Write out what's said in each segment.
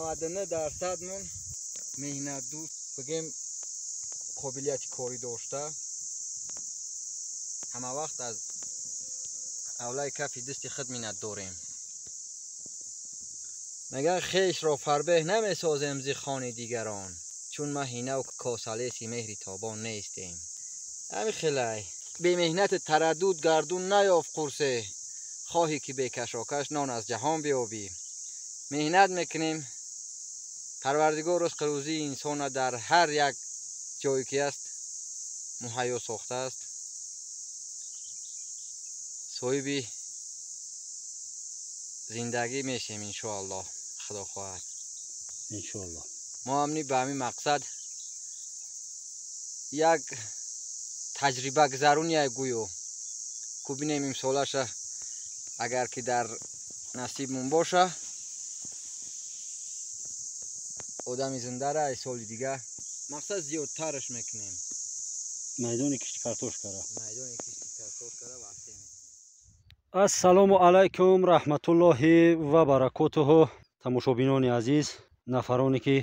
99% мон меҳнатдӯст бигем, қобилияти корӣ дошта, ҳама вақт аз авлаи кафи дасти худ миннат дорем. Мегӯяд хешро фарбеҳ намесозем зи хони дигарон, чун маҳи нав косалеси меҳри тобон нестем. Ҳами хелай бемеҳнати тараддуд гардун наёфт қурсе, хоҳӣ ки бекашокаш нон аз ҷаҳон биёбӣ. Меҳнат мекунем, Парвардигор ризқи рӯзии инсонро дар ҳар як ҷое ки аст муҳайё сохтааст. Соҳиби зиндагӣ мешем иншоаллоҳ, худо хоҳад. Иншоаллоҳ. Мо ҳамни ба ҳамин мақсад як таҷриба гузаронияй гӯё ку бинем имсолаша, агар ки дар насибмон боша, одами зиндара ай соли дига мақсад зиёдтараш мекунем. Майдони кишти картошкара. Майдони кишти картошкара васеъ мекунем. Ассалому алайкум раҳматуллоҳи ва баракотуҳу. Тамошобинони азиз, нафароне ки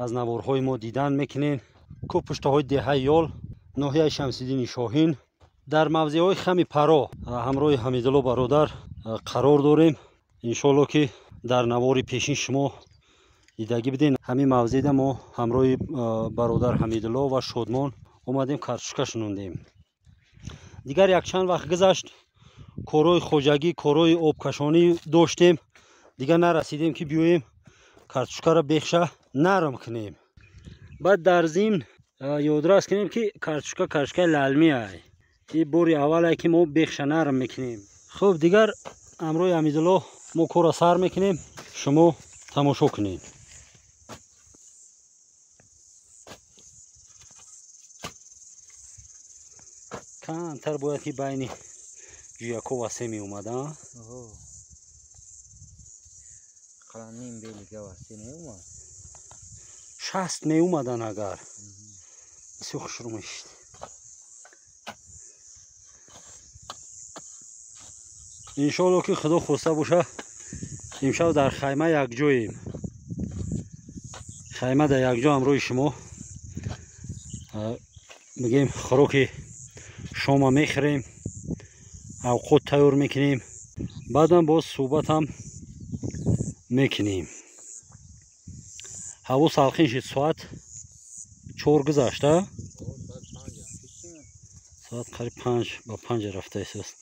аз наворҳои мо дидан мекунед, кӯҳпуштаҳои деҳаи Ёл, ноҳияи Шамсиддини Шоҳин, дар мавзеъҳои хами Паро ҳамроҳи Ҳамидулло бародар қарор дорем. Иншоалло ки дар навори пешин шумо дидагӣ биден. Ҳамин мавзеъда мо ҳамроҳи бародар Ҳамидулло ва Шодмон омадем, картошка шунондем. Дигар якчанд вақт гузашт, корҳои хоҷагӣ, корҳои обкашонӣ доштем, дигар нарасидем ки биёем картошкаро бехша нарм кунем. Баъд дар зимн ёдрас кунем ки картошка картошкаи лалмӣ ай. Ин бори аввале ки мо бехша нарм мекунем. Хуб, дигар ҳамроҳи Ҳамидулло мо корро сар мекунем, шумо тамошо кунед. Камтар бояд ки байни ҷӯяко васеъ меомада. Ним белига васеъ меомад. 60 меомадан агар. Бисёр хушрӯ мешид. Иншоалло ки худо хоста боша, имшаб дар хайма якҷоем. Хайма дар якҷо ҳамроҳи шумо мегӯем, хӯроки шома мехӯрем, авқот тайёр мекунем, баъдам боз суҳбатам мекунем. Ҳаво салқин шид, соат 4 гузашта, соат қариб 4:55 рафта истааст.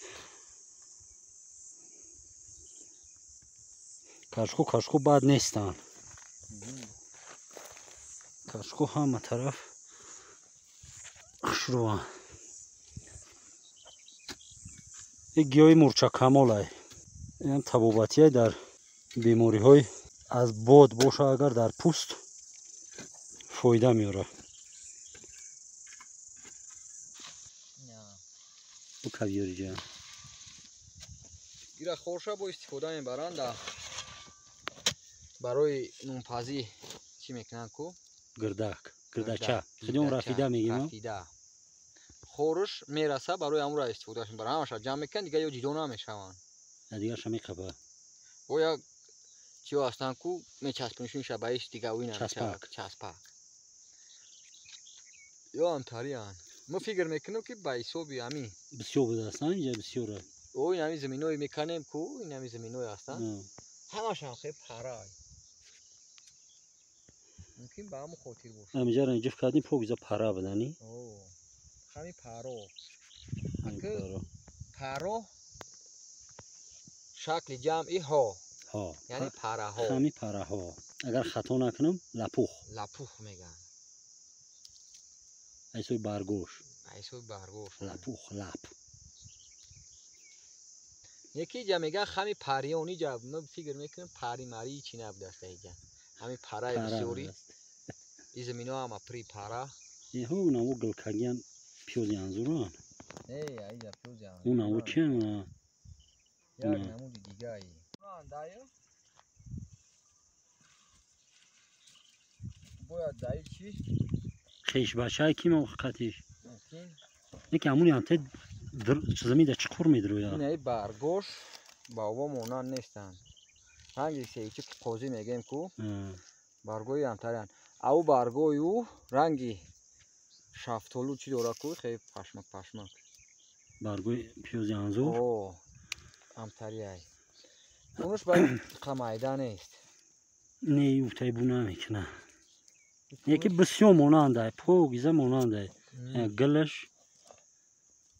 Кашку кашку бад нестанд, кашку ҳама тараф хушрӯанд. Ин гиёҳи мурчакамолай, инам табобатияй дар бемориҳои аз бод боша, агар дар пӯст фоида меорад. Кавиёриҷа ира хорша бо истифода мебаранд барои нунпазӣ. Чӣ мекунанд ку? Гирдак, гирдача, худион рафида мегӯем. Рафида хорш мераса, барои ҳамура истифодааш мебаранд. Ҳамаша ҷамъ мекунанд, дигар ё ҷидо намешаванд. Дигарша меқаба. Бо як чиё ҳастанд ку, мечаспонишунша ба иш дига ӯ часпак. Часпак ё ҳамтариянд. Мо фикр мекунем ки ба ҳисоби ҳамин бисёр будааст, инҷа бисёра. О, ин ҳамин заминое меканем ку, ин ҳамин заминое ҳастанд, ҳамашам хел парай. Мумкин ба ҳамон хотир бошад. Ҳаминҷаро инҷиф кардем, покиза пара будани. Ҳами паро. Паро шакли ҷамъи ҳо. Яъне параҳо. Ҳами параҳо. Агар хато накунам, лапух. Лапух мегӯянд. Айсои баргош. Айсои баргош. Лапух, лап. Яки иҷа мегӯянд хами париён. Иҷа мо фикр мекунем пари мари чӣ набудааст иҷа. Ҳами параи бисёрӣ. И замино ҳама при пара. Эҳо, унаво гилкагиян пиёзи анзуран. Не, иҷа пиёзи анзур. Унаво чиан? Як намуди дигаи. Бояд даи чӣ? Хешбачае ки мо қатиш. Яке ҳамуни анте замида чуқур медрояд. Инаи баргош ба ово монанд нестанд. Ранги сейчи қозӣ мегӯем ку, Баргои ҳамтариянд. Ау баргои ӯ ранги шафтолу чӣ дора ку, хеле пашмак пашмак. Баргои пиёзи анзур? О, ҳамтарияй. Унуш ба қамайда нест. Не, уфтай бу намекуна. Яке бисёр монандай, покиза монандай. Гилаш,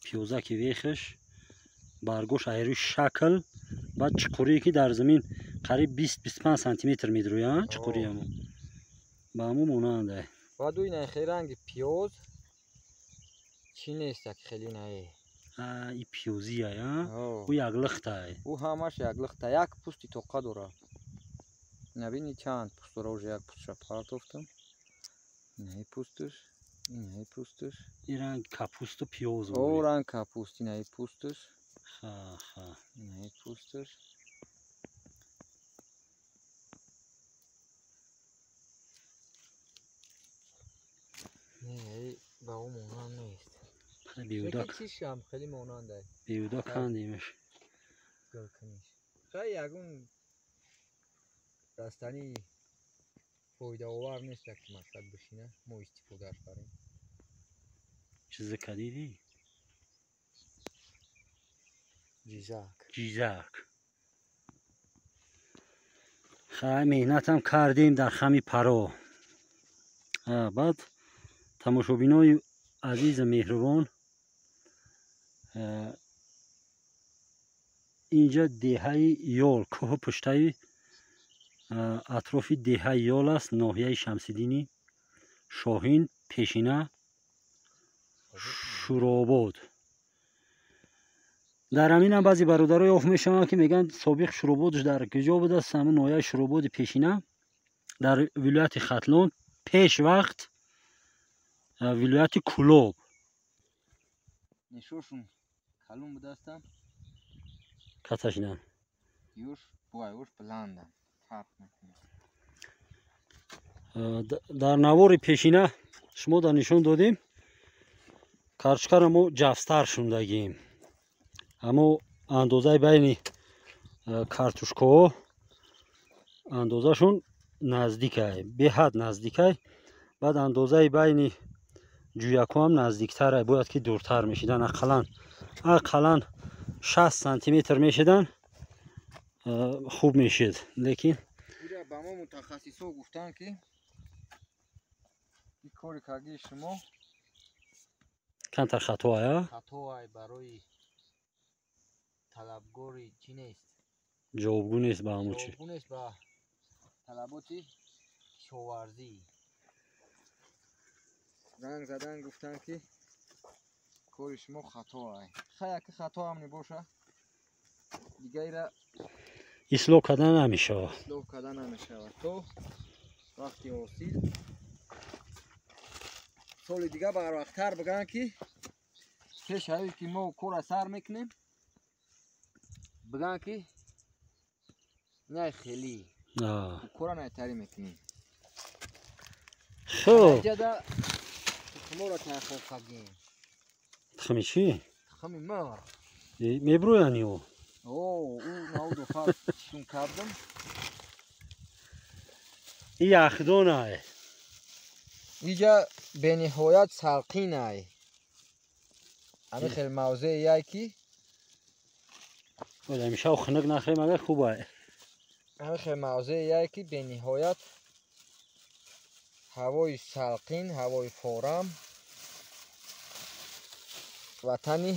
пиёзаки вехаш, баргош айрӯи шакл, баъд чуқурие ки дар замин қариб 20-25 сантиметр медрӯяд, чуқуриамо. Ба ҳамо монандай. Баъд ӯ ина хеле ранги пиёз чӣ нест, як хеле нае. И пиёзия, ӯ яклихтай. Ӯ ҳамаш яклихта, як пӯсти тоқа дорад. Набини чанд пӯст дора, уже як пӯстша партофтам. Инаи пӯсташ, инаи пӯсташ. И ранг капусту пиёз. О, ранг капуст, инаи пӯсташ. Ха, ха. Инаи пӯсташ. Не, ба ӯ монанд нест. Беуда. Чишам хеле монандай. Беуда кандимаш. Гулкуниш. Хай ягон растании фоидаовар нест, ки мақсад бишина, мо истифодааш барем. Чизе кадидӣ? Ҷизак. Ҷизак. Хай меҳнатам кардем дар хами паро. Баъд тамошобинои азизу меҳрубон, инҷа деҳаи Ёл, кӯҳу пуштаи атрофи деҳаи Ёл аст, ноҳияи Шамсиддини Шоҳин, пешина Шӯробод. Дар ҳаминам баъзе бародаро ёфт мешаванд, ки мегӯянд собиқ Шӯрободш дар куҷо будааст? Ҳамин ноҳияи Шӯрободи пешина дар вилояти Хатлон, пеш вақт вилояти Кулоб. Нишошун калон будастам. Каташидан. Юш буай, юш баландам. Фарқ мекунад. Дар навори пешина шумо дар нишон додем, карчкаро мо ҷафстар шундагием. Аммо андозаи байни картушкаҳо андозашон наздикай, беҳад наздикай. Баъд андозаи байни ҷӯякҳо ҳам наздиктарай, бояд ки дуртар мешидан, ақаллан 60 сантиметр мешидан, хуб мешид. Лекин ира ба мо мутахассисҳо гуфтанд, ки ин кори кардии шумо камтар хатоая, хатоай, барои талабгори чӣ нест, ҷавобгӯ нест ба ҳамо чи, ҷавобгӯ нест ба талаботи кишоварзӣ. Занг задан гуфтанд, ки кори шумо хатоай. Хай, яке хато ҳам небоша, дигаира ислоҳ карда намешавад. Ислоҳ карда намешавад то вақти ҳосил. Соли дига барвақттар бигӯянд, ки пеш ҳаве ки мо кора сар мекунем, бигӯянд, ки най хелӣ кора найтарӣ мекунем. Хуб. Ҷада тухморо тайёр кардем. Тухми чӣ? Тухми мурғ. Мебурӯянд ё? О, ӯ навду фар чун кардам. И яхдонай. Иҷа бениҳоят салқинай. Ҳамин хел мавзеияй ки ҳамишав хунук нахӯрем, агар хубай. Ҳамин хел мавзеияй ки бениҳоят ҳавои салқин, ҳавои форам, ватани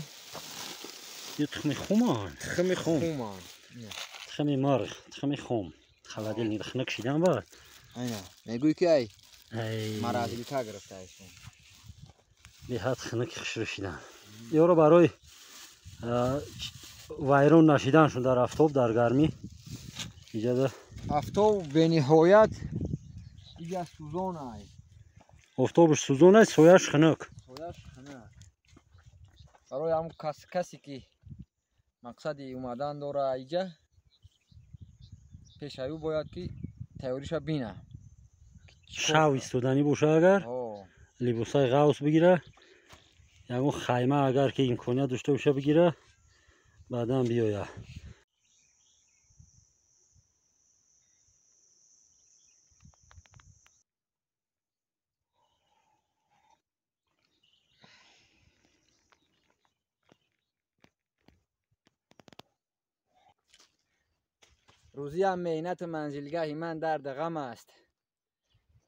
Ё тухми хуман. Тухми хуман. Тухми мурғ, тухми хум. Холодильник хунук шидан баъд. Айна, мегӯӣ ки ай морозилка гирифтаишон. Беҳад хунук хушрӯ шидан. Ёро барои вайрон нашиданшон дар афтоб, дар гармӣ иҷада. Афтоб бениҳоят иҷа сӯзонай. Офтобаш сӯзонай, сояш хунук. Сояш хунук. Барои ҳамн касе ки мақсади омадан дора иҷа, пешаи ӯ бояд ки тайёриша бина. Шав истоданӣ боша, агар либосаи ғавс бигира, ягон хайма агар ки имконият дошта боша бигира, баъдан биёя. Рӯзиям меҳнату манзилгаҳи ман дарди ғам аст.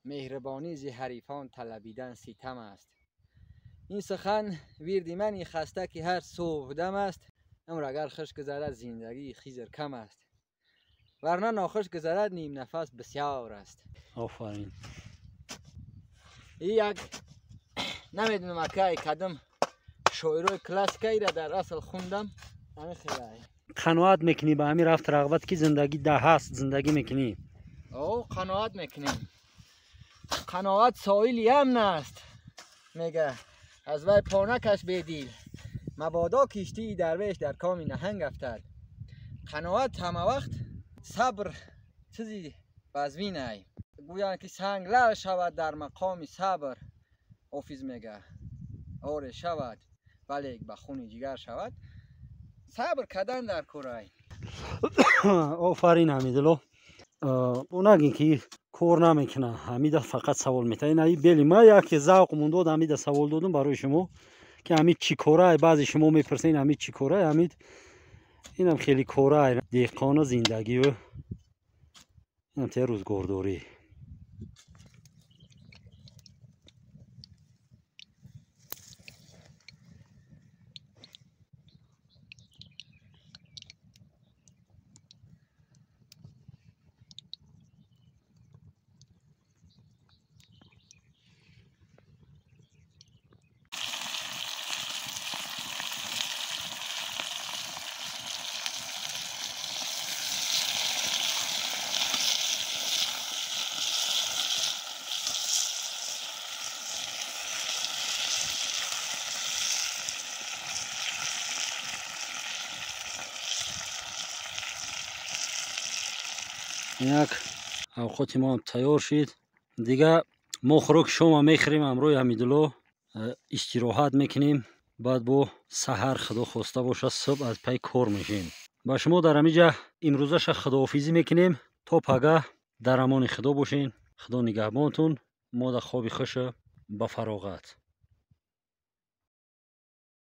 Меҳрибонӣ зи ҳарифон талабидан ситам аст. Ин сухан вирди мани хаста ки ҳар субҳдам аст. Умр агар хуш гузарад зиндагии Хизр кам аст. Варна нохуш гузарад ним нафас бисёр аст. Офарин. И як намедонам акай кадом шоирои классикаира дар асл хундам. Ҳамин хелай. Қаноат мекунӣ ба ҳамин рафт рағбат ки зиндагӣ да ҳаст, зиндагӣ мекунӣ? О, қаноат мекунем. Қаноат соили амн аст. Мега аз вай понакаш бедил. Мабодо киштии дарвеш дар коми наҳанг афтад. Қаноат ҳама вақт сабр чизи вазвинай. Гӯянд ки санг лал шавад дар мақоми сабр. Офиз мега оре шавад, вале ба хуни ҷигар шавад. Сабр кардан дар курай. Офарин Ҳамидулло. Нагин ки кор намекуна, Ҳамида фақат савол метавад. Ина бели ма яке завқ мондод, Ҳамида савол додум барои шумо ки ҳамид чӣ корай. Баъзе шумо мепурсед ҳамид чӣ корай. Ҳамид инам хеле корай, деҳқону зиндагию инам те рӯзгордорӣ. Як авқоти мо тайёр шид. Дига мо хӯроки шома мехӯрем ҳамроҳи Ҳамидулло, истироҳат мекунем. Баъд бо саҳар худо хоста бошад субҳ аз пай кор мешем. Ба шумо дар ҳамиҷа имрӯзаша худоҳофизӣ мекунем. То пага дар амони худо бошен. Худо нигаҳбонтун. Мо дар хоби хуша ба фароғат.